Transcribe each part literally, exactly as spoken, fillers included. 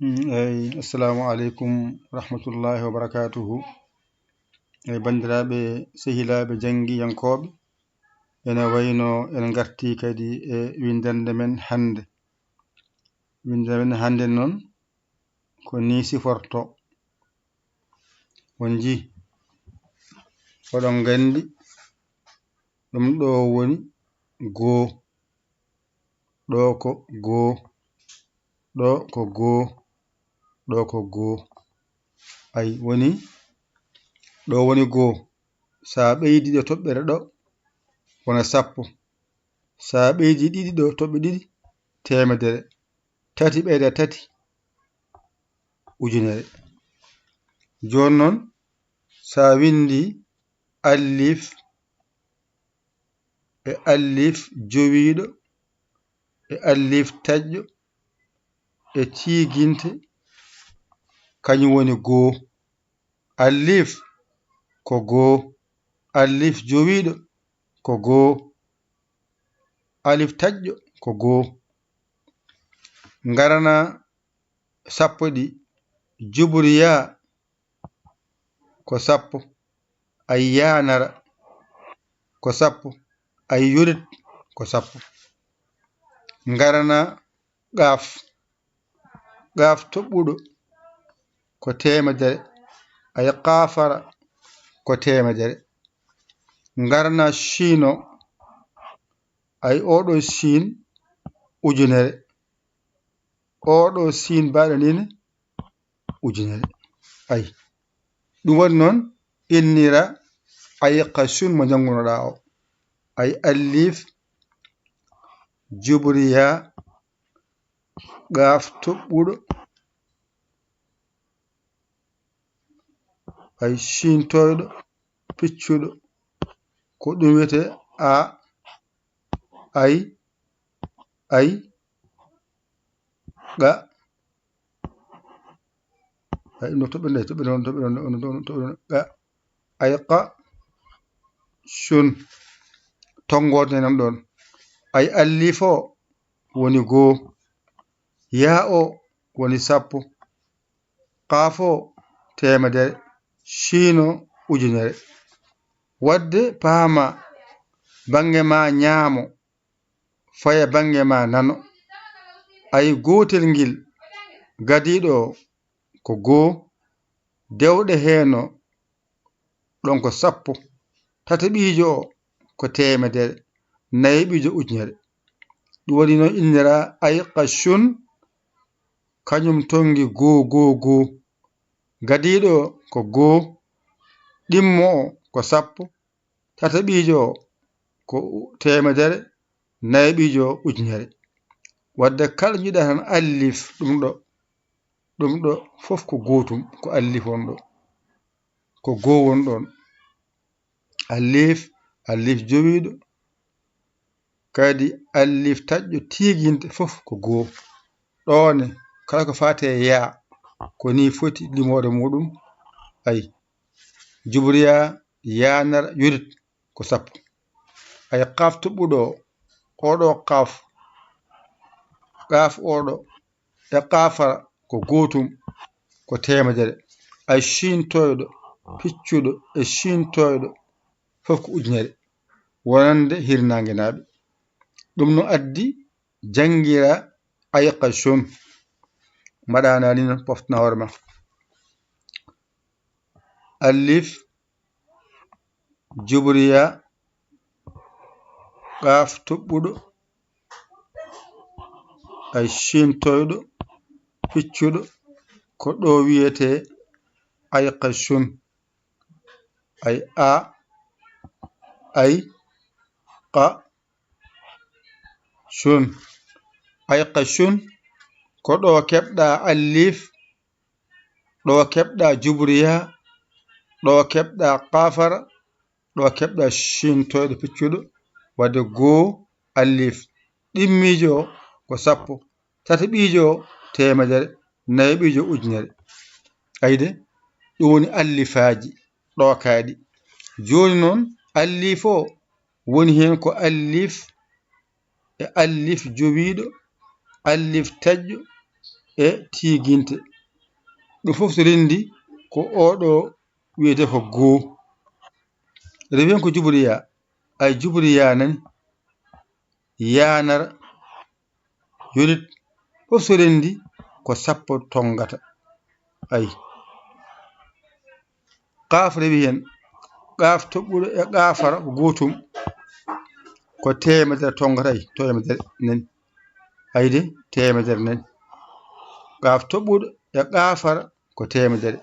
Mm, eyi, assalamu aleykum wa rahmatullahi wa barakatuhu. Eyi, banndiraaɓe, sehilaaɓe, janngiyankooɓe, ene wayno en ngartii kadi e winndannde men hannde. Winndannde men hannde noon ko nii siforto. On njii, oɗon nganndi ɗum ɗo woni goo. Ɗo ko goo, ɗo ko goo, ɗo ko goo. Ayi, woni, ɗo woni goo. So a ɓeydii ɗo toɓɓere ɗo, wona sappo. So a ɓeydii ɗiɗi ɗo toɓɓe ɗiɗi, teemedere. Tati ɓeyda tati, ujunere. Jooni noon, so a winndii alif e alif jowiiɗo e alif taƴƴo e tiiginte, kañum woni goo. Alif ko goo, alif jowiiɗo ko goo, alif taƴƴo ko goo. Ngarana sappo ɗi, juburiyaa ko sappo, ay yaanara ko sappo, ay yurit ko sappo. Ngarana qaaf, qaaf toɓɓuɗo ko teemedere, ay qaafara ko teemedere. Ngarana shiino, ay oɗo shiin ujunere, oɗo shiin baɗanine ujunere. Ay, ɗum waɗi noon innira ay qashun mo njanngunoɗaa o. Ay alif, jubriya, qaaf toɓɓuɗo, ay shiin toyɗo, piccuɗo, ko ɗum wiyetee a, ay, ay, qa, ay, no toɓɓe nayi, toɓɓe noon, toɓɓe noon, toɓɓe noon, toɓɓe noon, qa, ay, qa, shun, tonngoote nan ɗoon. Ay, alif o woni goo, yaa o woni sappo, qaaf o teemedere, shiin o ujunere. Waɗde paama bannge ma ñaamo, faya bannge ma nano. Ay gootel ngil gadiiɗo o ko goo, dewɗe heen o ɗon ko sappo, tataɓiijo o ko teemedere, nayaɓiijo ujunere. Ɗum waɗi noon innira ay qashun, kañum tonngi goo, goo, goo. Gadiiɗo o ko goo, ɗimmo o ko sappo, tataɓiijo o ko teemedere, nayaɓiijo o ujunere. Waɗde kala njiɗa tan alif ɗum ɗo, ɗum ɗo fof ko gootum, ko alif won ɗo, ko goo won ɗoon. Alif, alif jowiiɗo, kadi alif taƴƴo tiiginte fof ko goo. Ɗoone, kala ko faati e yaa, ko nii foti limoore muuɗum. Ay, jubriya, yaanara, yurit, ko sappo. Ay, qaaf toɓɓuɗo o, oɗo qaaf, qaaf oɗo, e qaafara ko gootum, ko teemedere. Ay, shiin toyɗo, piccuɗo, e shiin toyɗo, fof ko ujunere, wonande hirnaangenaaɓe. Ɗum no addi janngira ay qashun. Mbaɗa anani noon, poftina hoore ma. Alif, jubriya, qaaf toɓɓuɗo, ay shiin toyɗo, piccuɗo, ko ɗo wiyetee ay qashun. Ay a, ay qa, shun. Ay qashun, ko ɗo keɓɗa alif, ɗo keɓɗa jubriya, ɗo keɓɗa qaafara, ɗo keɓɗa shiin toyɗo piccuɗo, waɗde goo alif. Ɗimmiijo o ko sappo, tataɓiijo o teemedere, nayaɓiijo ujunere. Ayde, ɗum woni allifaaji ɗookaaɗi. Jooni noon, alif o woni heen ko alif e alif jowiiɗo, alif taƴƴo, e tiiginte. Ɗum fof so renndi ko oɗo wiyetee ko goo. Rewi heen ko juburiya, ay juburiya nani, yaanara, yonit, fof so renndi ko sappo tonngata. Ay. Qaaf rewi heen, qaaf toɓɓuɗo e qaafara ko gootum, ko teemedere tonngata, ay, teemedere nani. Ayde, teemedere nani. Qaaf toɓɓuɗo e qaafara ko teemedere.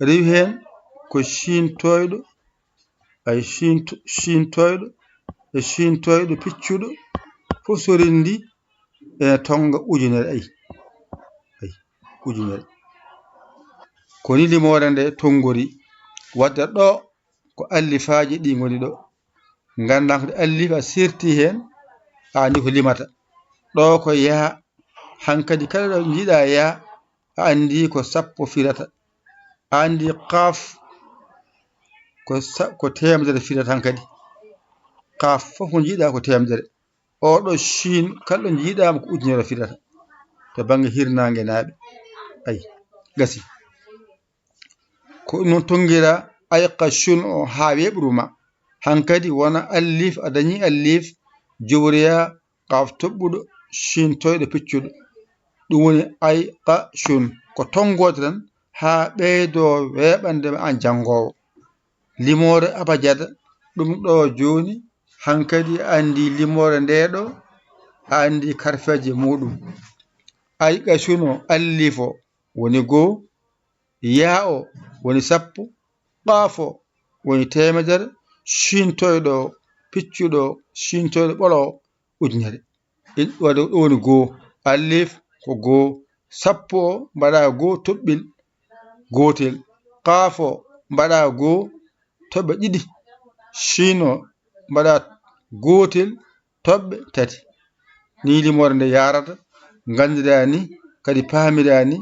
Rewi heen ko ciintooyɗo, ay, ciinto-, ciintooyɗo e ciintooyɗo piccuɗo, fof so renndi ene tonnga ujunere, ay, ay, ujunere. Ko ni limoore nde tonngori, wadde ɗo ko allifaaji ɗi ngoni ɗo. Nganndaa ko allif a serti heen, a anndi ko limata. Ɗo ko yaa, hankadi kala ɗo njiɗa yaa, a anndi ko sappo firata. A anndi qaaf ko sa-, ko teemedere firata hankadi. Qaaf fof ko njiɗa ko teemedere. Oɗo ciin, kala ɗo njiɗaama ko ujunere firata. To bannge hirnaange naaɓe. Ay, gasi. Ko ɗum noon tonngira ay qa cun o haa weeɓru ma. Hankadi wona allif, a dañi allif, juburiya, qaaf toɓɓuɗo, ciintooyɗo piccuɗo. Ɗum woni ay qa cun. Ko tonngoode tan haa ɓeydoo weeɓande ma aan janngoowo. Limoore abajada, ɗum ɗo jooni, hankadi a anndi limoore nde ɗo, a anndi karfeeje muuɗum. Ay qa cun o, allif o woni goo, yaa o woni sappo, qaaf o woni teemedere, ciintooyɗo piccuɗo, ciintooyɗo ɓolo o ujunere. In-, waɗa ɗo woni goo, allif ko goo, sappo o mbaɗa goo toɓɓel gootel, qaaf o mbaɗa goo toɓɓe ɗiɗi, ciin o mbaɗa gootel toɓɓe tati. Ni limoore nde yaarata, nganndiraa ni, kadi paamiraa ni,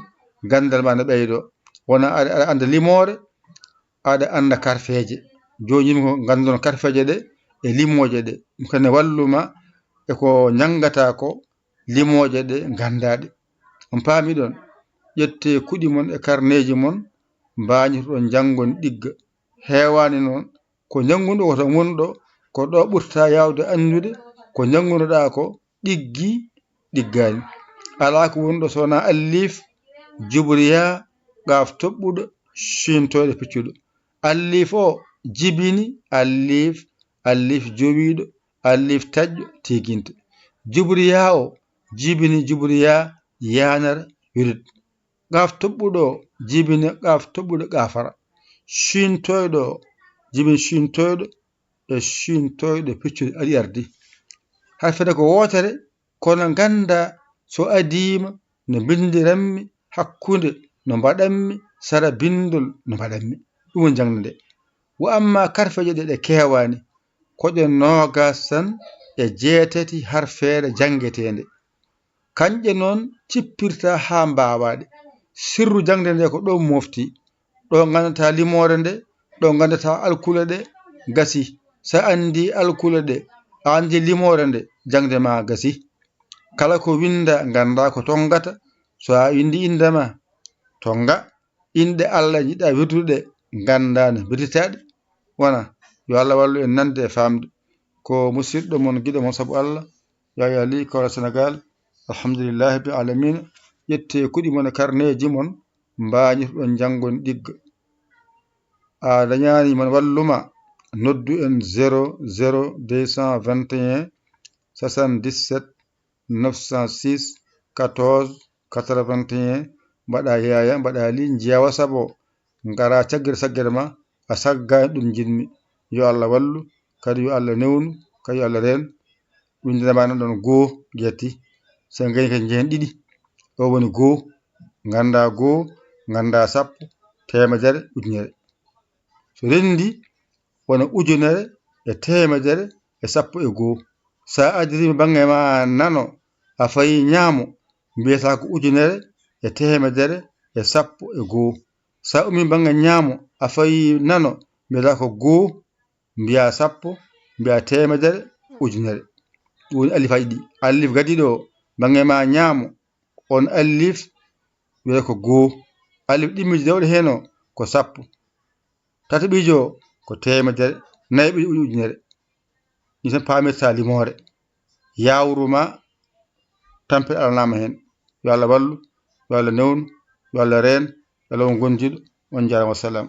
ganndal ma ne ɓeydoo. Wona aɗa, aɗa annda limoore, aɗa annda karfeeje. Jooni ko nganndon karfeeje ɗe e limooje ɗe. Ɗum kadi ne wallu ma e ko njanngataa ko, limooje ɗe nganndaa ɗe. On paami ɗon? Ƴettee kuɗi mon e karneeji mon, mbaañotoɗon njanngon ɗigga. Heewaani noon, ko njanngunɗo ko tan woni ɗo, ko ɗo ɓurta yaawde anndude, ko njanngunoɗaa ko ɗiggi, ɗiggaani. Alaa ko woni ɗo so wonaa allif, jubriya, qaaf toɓɓuɗo, ciintooyɗo piccuɗo. Allif o jibini, allif, allif jowiiɗo, allif taƴƴo, tiiginte. Jubriya o jibini, jubriya, yaanara, wirit. Qaaf toɓɓuɗo o jibini, qaaf toɓɓuɗo, qaafara. Ciintooyɗo o jibini, ciintooyɗo, e ciintooyɗo piccuɗo aɗi ardi. Hay fedde ko wootere, kono nganndaa so adiima no mbinndiranmi, hakkunde no mbaɗanmi, sara binndol no mbaɗanmi. Ɗum woni jaŋde nde. Wa amma karfeeje ɗe, ɗe keewaani, ko ɗe noogaas tan e jeetati harfeere janngeteende. Kañƴe noon cippirta haa mbaawaɗe. Sirru jaŋde nde ko ɗo mofti. Ɗo nganndataa limoore nde, ɗo nganndataa alkule ɗe, gasi. So a anndi alkule ɗe, a anndi limoore nde, jaŋde ma gasi. Kala ko winnda, nganndaa ko tonngata. So a winndi innde ma, tonnga. Inɗe Allah njiɗɗa wirdude, nganndaa no mbirtitaaɗe. Wona, yo Allah wallu en nande e faamde. Ko musiɗɗo mon, giɗo mon sabu Allah, Yaya Ly, Kawla Senegal. Alhamdulillahi rabbil alamina. Ƴettee kuɗi mon e karneeji mon, mbaañotoɗon njanngon ɗigga. A dañaani mon walluma, noddu en zéro zéro deux cent vingt et un soixante-dix-sept neuf cent six quatorze quatre-vingt-un, mbaɗa Yaya, mbaɗa Ly, njeewa sabu ngara caggere saggere ma, a saggaani ɗum njiɗmi. Yo Allah wallu, kadi yo Allah newnu, kadi yo Allah reen. Winndere ma nan ɗon goo, yetti. So ngayni kadi njehen ɗiɗi. O woni goo, nganndaa goo, nganndaa sappo, teemedere, ujunere. So renndi, wona ujunere e teemedere e sappo e goo. So a adiriima bannge ma nano, a fayi ñaamo, mbiyata ko ujunere e teemedere e sappo e goo. So a ummii bannge ñaamo, a fayi nano, mbiyata ko goo, mbiya sappo, mbiya teemedere, ujunere. Ɗum woni alifaaji ɗi. Alif gadiiɗo o, bannge ma ñaamo, on alif wiyata ko goo. Alif ɗimmiijo dewɗo heen o ko sappo. Tataɓiijo o ko teemedere. Nayaɓiijo ujunere. Ni tan paamirta limoore. Yawru ma tampere alanaama heen. Yo Allah wallu, yo Allah newnu, yo Allah reen, yo Allah won gondiiɗo. On njaaraama, wassalam.